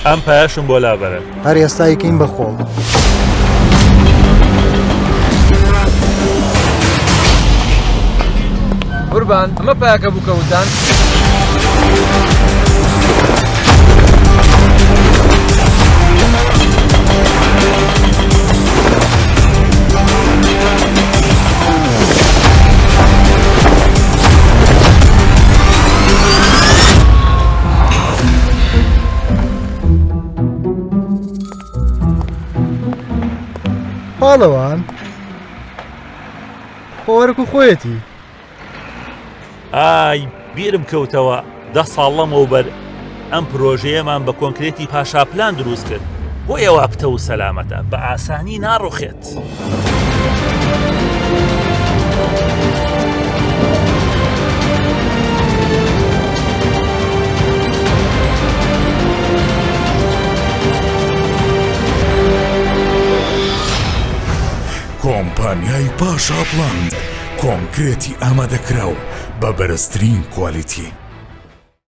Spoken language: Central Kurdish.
ئەم پایەشم بۆ لابەرن. هەر ئێستا ئەیکەین بە خۆڵ. قوربان ئەمە پایەکە بوو کە وتان؟ پاڵەوان خۆوەرەکو خۆیەتی. ئای بیرم کەوتەوە دە ساڵ لەمەوبەر ئەم پرۆژەیەمان بە کۆنکرێتی پاشاپلان دروست کرد بۆیە وا پتەو و سەلامەتە بە ئاسانی ناڕوخێت. کۆمپانیای پاشاپلان کۆنکرێتی ئامادەکراو بە بەرزترین کوالیتی.